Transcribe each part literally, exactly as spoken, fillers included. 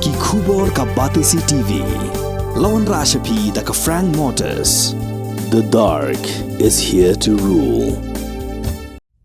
Ki khubor ka Batesi T V. La wanrah sha phi da ka Frank Motors. The dark is here to rule.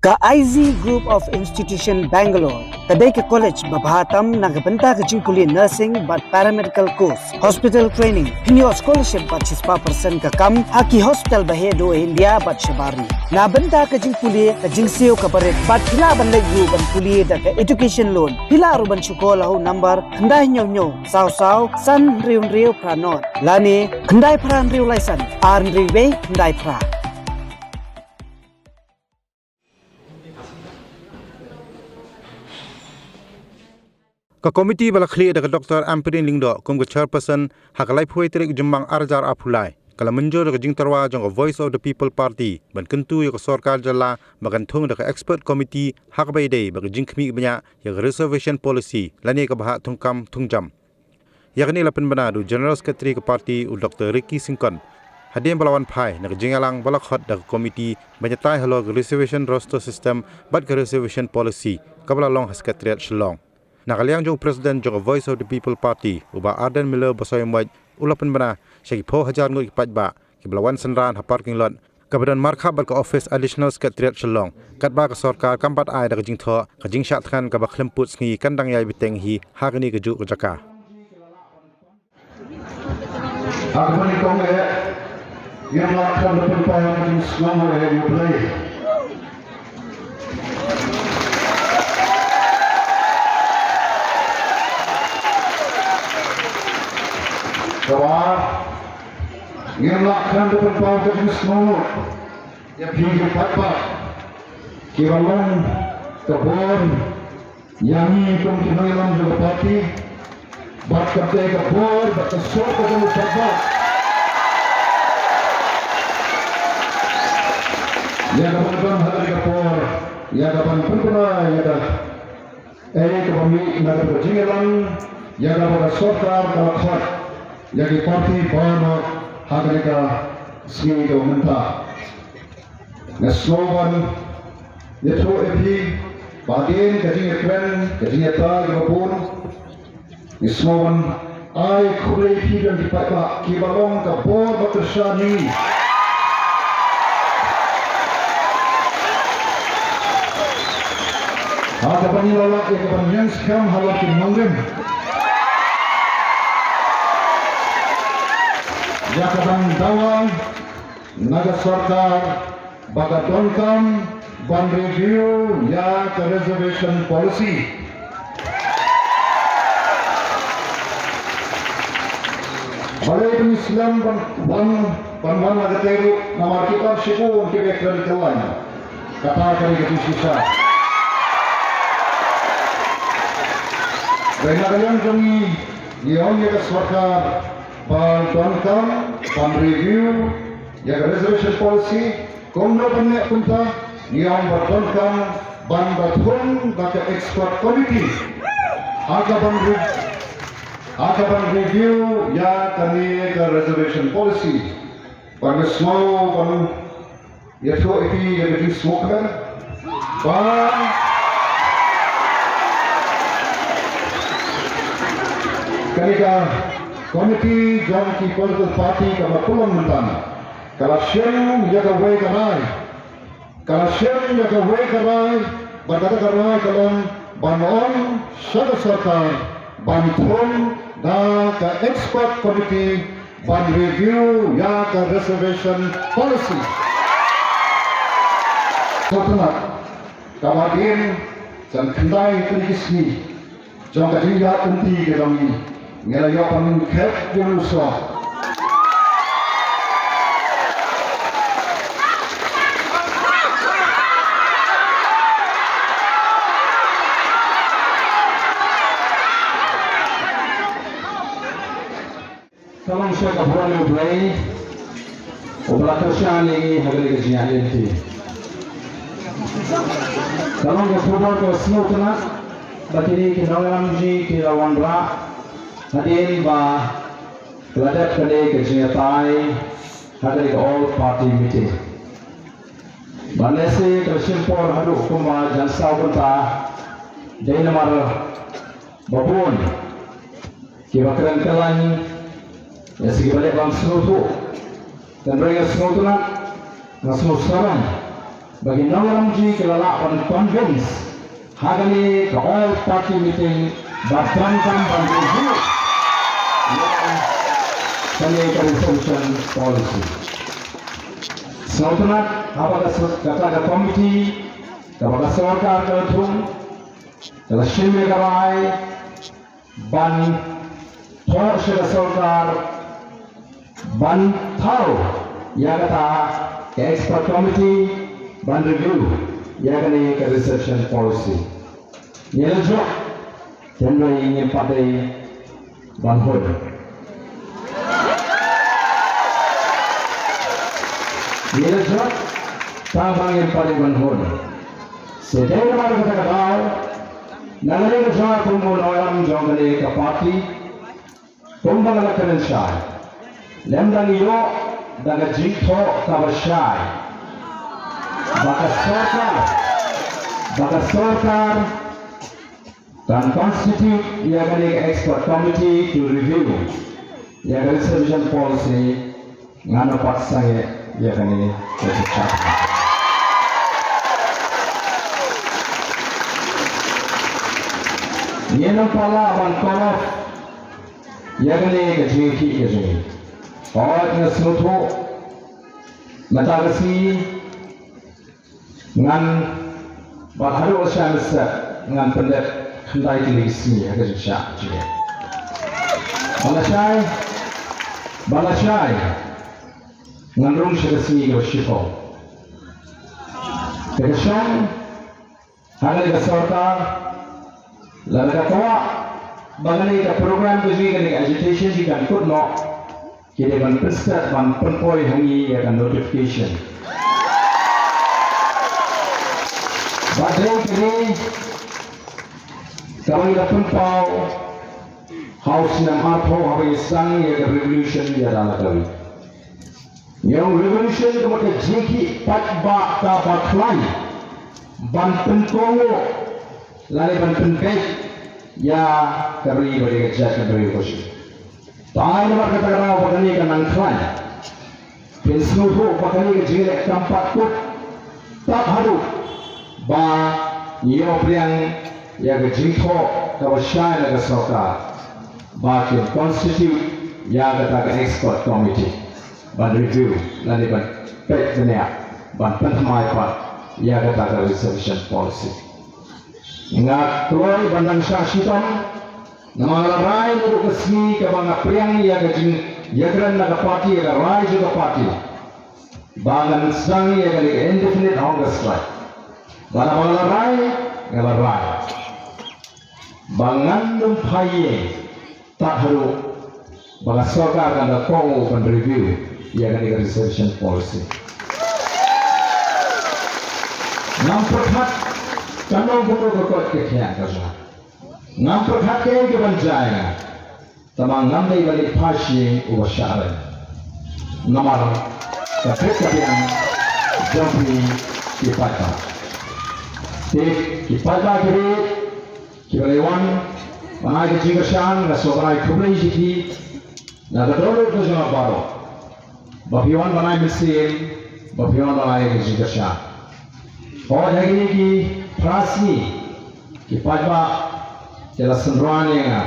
Ka I Z Group of Institution Bangalore ka dei ka college ba bha tam na ka bynta ka jingpule nursing bad paramedical course, hospital training, pynïoh scholarship bad shispah percent ka kam ha ki hospital ba heh duh India bad shabar ri. Na bynta ka jingpule ka jingsiew kaba rit bad phi lah ban leit ruh ban pule da ka education loan. Phi lah ruh ban shu call ha u number khyndai hynñiew hynñiew saw saw san hynriew hynriew phra nod lane khyndai phra hynriew lai san ar hynriew wei khyndai phra. Ka komiti ba la khlieh da ka Doctor Ampareen Lyngdoh kum ka chairperson ha ka laiphew tarik Jymmang ar hajar arphew lai ka la mynjur da ka jingtyrwa jong ka Voice of the People Party ban kyntu ïa ka sorkar jylla ba kan thung da ka expert committee ha kaba ïadei bad ka jingkhmih bniah ïa ka reservation policy lane kaba hap thungkam thungjam. Ïa kane la pynbna da u General Secretary ka party u Doctor Ricky Syngkon hadien ba la wan phai na ka jingïalang ba la khot da ka komiti ban ïatai halor ka reservation roster system bad ka reservation policy kaba la long ha Secretariat Shillong. Na ka liang jong u President jong ka Voice of the People Party u Bah Ardent Miller Basaiawmoit u la pynbna sha ki phew hajar ngut ki paidbah kiba la wan synran ha parking lot kaba don markhap bad ka office Additional Secretariat Shillong katba ka sorkar kam pat ai da ka jingthoh ka jingshah thngan kaba khlem pud sngi kan dang ïai bteng hi ha kane kajuh ka jaka. Ha kaba nyngkong eh, ngim lah khlem da pynpaw ka jingsngew eh ïa U Blei. Kaba ar, ngim lah khlem da pynpaw ka jingsngew ïa phi ki paidbah kiba long ka bor ïa ngi kum ki nongïalam jong ka party bad ka dei ka bor bad ka suk ka jong u paidbah ïa kaban don ha kane ka por ïa kaban pynbna ïa ka ei kaba mih na ka jingïalang ïa kaba ka sorkar ka la khot ïa ki party baroh ha kane ka sngi kaba mynta. Nga sngew ban ïathuh ïa phi ba hadien ka jingïakren ka jingïatai kaba bun, nga sngew ban ai khublei ïa phi don ki paidbah kiba long ka bor ba kyrshan ïa ngi. Ha kaban ïaleh ïa kaban ïeng skhem halor ki nongrim ïa kaban dawa na ka sorkar ba ka donkam ban review ïa ka reservation policy. Balei ban slem ban wan ban wan na ka table namar ki pan shibun ki bek kren kyllaiñ. Kata ka dei ka jingshisha. Dei na ka liang jong ngi ngi ong ïa ka sorkar ba donkam ban review ïa ka reservation policy. Kumno ban leh kumta? Ngi ong ba donkam ban da thung da ka expert committee ha kaban re- ha kaban review ïa kane ka reservation policy. Ba nga sngew ban ïathuh ïa phi ïa ka jingsngewkmen ba kane ka committee jong ki political party kaba pynlong mynta ka la shim ïa kawei ka rai. Ka la shim ïa kawei ka rai, bad kata ka rai ka long ban ong sha ka sorkar ban thung da ka expert committee ban review ïa ka reservation policy. Sngewtynnat, kaba dien san khyndai tylli ki sngi jong ka jingïaid lynti ka jong ngi, ngi la ïoh ban khep ïa u soh. Ka long sha ka burom U Blei uba la kyrshan ïa ngi ha kane ka jingïaid lynti. Ka long ka khubor kaba sngewtynnat ba kine ki nongïalam jong ngi ki la wanrah hadien ba la dep kane ka jingïatai ha kane ka all party meeting. Ban lehse ka la shim por haduh kumba jan saw kynta dei namar ba bun kiba kren kyllaiñ, ïa ki ba leh bym sngewthuh. Tangba nga sngewtynnat, nga sngewsarong ba ki nongïalam jong ngi ki la lah ban convince ha kane ka all party meeting ba donkam ban review ïa kane ka reservation policy. Sngewtynnat haba ka sor-, kata ka committee kaba ka sorkar ka la thung, ka la shim ïa ka rai ban thoh sha ka sorkar ban thaw ïa kata ka expert committee ban review ïa kane ka reservation policy. Ngi la jop, tangba ngim pat dei ban hun. Ngi la jop, tangba ngim pat dei ban hun. Sa dei namar kata ka daw, na kane ka jong nga kum u nongïalam jong kane ka party, kumba nga la kren shai, lymda ngi ïoh da ka jingthoh kaba shai ba ka sorkar, ba ka sorkar kan constitute ïa kane ka expert committee to review ïa ka reservation policy, ngan ym pat sangeh ïa kane ka jingshai. Ngin ym pat lah ban call off ïa kane ka jingïakhih ka jong ngi. Hooid, nga sngewthuh mynta ka sngi ngan, bad haduh shai mynstep ngan pyndep khyndai tylli ki sngi ha ka jingshah jingeh. Ba lashai, ba lashai ngan rung sha ka sngi kaba shiphew. Te ka shong ha kane ka sorkar, lada ka kwah ba kane ka program ka jong ngi, kane ka agitation jong ngi kan kut noh, ki dei ban pynstet ban pynpoi ha ngi ïa ka notification. Bad dei ka dei kaba ngi la pynpaw ha u snem arphew haba ngi sdang ïa ka revolution ïa la ka ri. Ngi ong revolution ka mut ka jingïakhih paidbah kaba khlaiñ ban pynkohnguh lane ban pynbeit ïa ka ri bad ïa ka jaitbynriew ka jong ngi. Te namar kata ka daw ba kane ka nang khlaiñ, phin sngewthuh ba kane ka jingleh kam pat kut tad haduh ba ngi ïoh pdiang ïa ka jingthoh kaba shai na ka sorkar ba kin constitute ïa kata ka expert committee ban review lane ban peit bniah, ban pynthymmai pat ïa kata ka reservation policy. Nga kloi ban nang shah shitom namar nga la rai naduh ka sngi kaba nga pdiang ïa ka jingïakren na ka party, ïa ka rai jong ka party, ba ngan sdang ïa kane ka indefinite hunger strike. Bad haba nga la rai, nga la rai ba ngan ym phai ïing tad haduh ba ka sorkar kan da kohnguh ban review ïa kane ka reservation policy. Ngam pyrkhat kan long kumno ka koit ka khiah ka jong nga. Ngam pyrkhat kaei kaban jia ïa nga. Tangba ngam dei ban leit phai sha ïing uba shah rem. Namar ka khreh ka biang jong phi ki paidbah. Te ki paidbah kiba ïeit kiba la wan ban ai ka jingkyrshan, nga sngewbha ban ai khublei ïa phi na ka dohnud ka jong nga baroh. Ba phi wan ban ai mynsiem, ba phi wan ban ai ka jingkyrshan. Hooid, ha kine ki phra sngi ki paidbah ki la synran ïa nga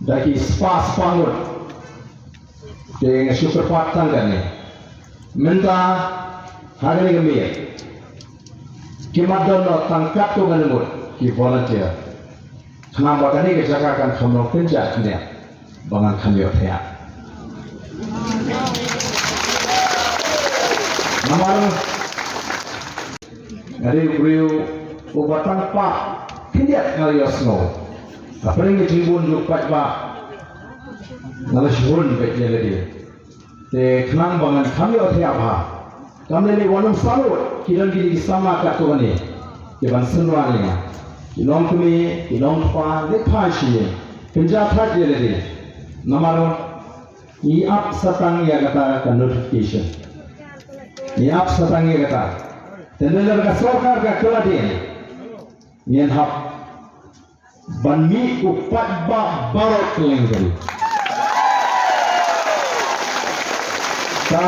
da ki spah spah ngut. Te nga shu kyrpad tang kane. Mynta ha kane ka miet ki mat don noh tang katto katne ngut ki volunteer. Khnang ba kane ka jaka kan kham long kynja khyndiat ba ngan kham ïohthiah. Namar nga dei u briew uba tang pah khyndiat nga la ïohsngew. Hapdeng ka jingbun jong u paidbah nga la shu hun beit ïa lade. Te khnang ba ngan kham ïohthiah bha, kam lei lei wat nym salut, ki don kine ki samla katto katne kiban synran ïa nga. Ki long kmie, ki long kpa, leit phai sha ïing, kynja thait ïa lade. Namar ngi ap sa tang ïa kata ka notification. Ngi ap sa tang ïa kata. Te lada ka sorkar ka kylla dien, ngin hap ban mih u paidbah baroh kylleng ka ri. Ka,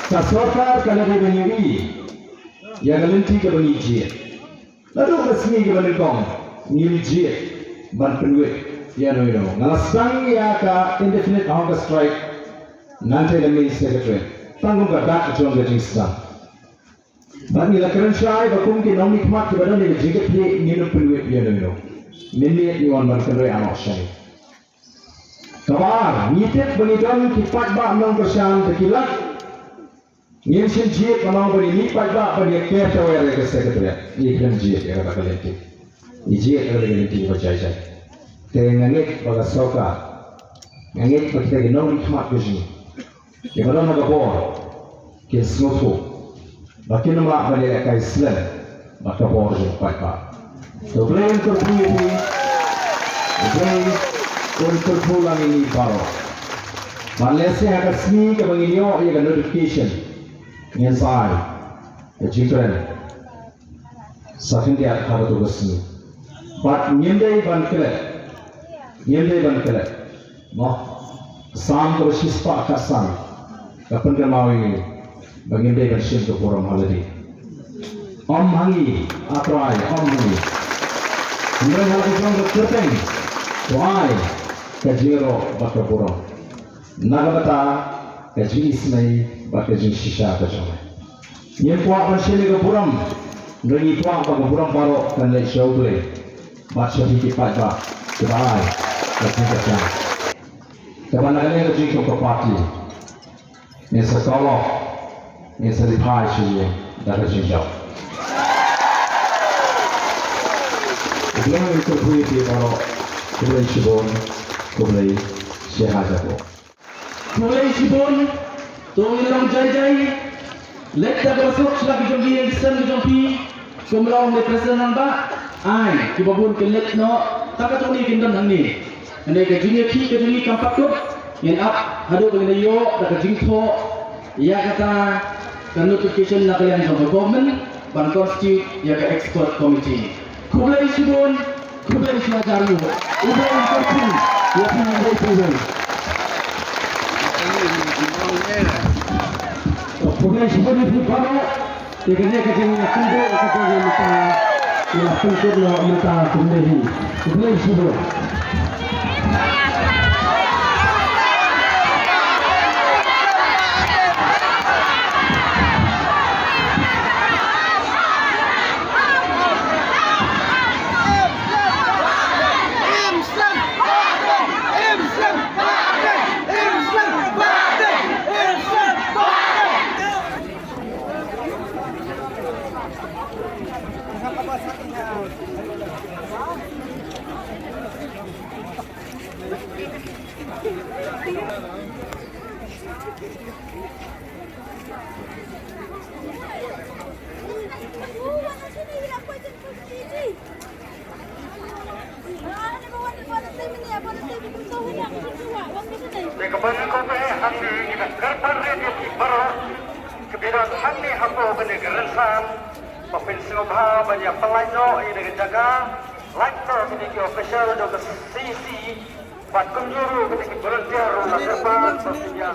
ka sorkar ka la dei ban ïohi ïa ka lynti kaba ngi jied. Naduh ka sngi kaba nyngkong ngim jied ban pynwit ïa uno uno. Nga la sdang ïa ka indefinite hunger strike nangta na main secretariat tang kum ka dak jong ka jingsdang. Bad ngi la kren shai ba kum ki nongmihkhmat kiba don ïa ka jingkitkhlieh ngin ym pynwit ïa uno uno. Mynmiet ngi wan ban kynriah noh shane. Kaba ar, ngi tip ba ngi don ki paidbah nongkyrshan, te ki lak. Ngim shym jied ban ong ba ngi mih paidbah ban ïa ker tawer ïa ka secretariat. Ngi khlem jied ïa kata ka lynti. Ngi jied ïa ka lynti ba jai jai. Te nga ngeit ba ka sorkar, nga ngeit ba kita ki nongmihkhmat ka jong ngi, kiba don ha ka bor, kin sngewthuh ba kin ym lah ban ïalehkai slem bad ka bor jong u paidbah. To, U Blei un kyrkhu ïa phi, U Blei un kyrkhu lang ïa ngi baroh. Bad lehse ha ka sngi kaba ngin ïoh ïa ka notification, ngin sa ai ka jingkren sa khyndiat ha kato ka sngi. Bad ngim dei ban klet, ngim dei ban klet. Mo, Salm kaba shispah khatsan ka pynkynmaw ïa ngi ba ngim dei ban shim ka burom ha lade. Ym ha ngi, A Trai, ym ha ngi. Hynrei ha la ka jong ka kyrteng to ai ka jingïaroh bad ka burom na ka bynta ka jingisynei bad ka jingshisha ka jong me. Ngim kwah ban shim ïa ka burom, hynrei ngi kwah ba ka burom baroh kan leit sha U Blei bad sha phi ki paidbah kiba ai ka jingkyrshan. Kaba na ka liang ka jingkyrkhu ka party, ngin sa kawlok, ngin sa leit phai sha ïing da ka jingjop. U Blei un kyrkhu ïa phi baroh. Khublei shibun, khublei shihajar khublei. Khublei shibun, to ngin long jai jai. Leit da kaba suk sha la ki jong ki ïing ki sem ki jong phi. Kum long ne President Rangbah, ai kiba bun kin leit noh, ta ka jong ngi kin don hangne. Hynrei ka jingïakhih ka jong ngi kam pat kut, ngin ap haduh ba ngin ïoh da ka jingthoh ïa kata ka notification na ka liang jong ka government ban constitute ïa ka expert committee. Khublei shibun, khublei shihajar nguh. U Blei un kyrkhu ïa phi, u Blei un kyrkhu. Khublei shibun ïa phi baroh. Te kane ka jingïakynduh ka jong ngi mynta, ngi la pynkut noh mynta kumne hi. Khublei shibun. Te kaba nyngkong eh hangne ngi dang kyrpad rit ïa phi baroh kiba don hangne hapoh kane ka rynsan ba phin sngewbha ban ïa pynlait noh ïa kane ka jaka, lait noh kine ki official jong ka C C bad kumjuh ruh kine ki volunteer ruh la kyrpad ba phin ïa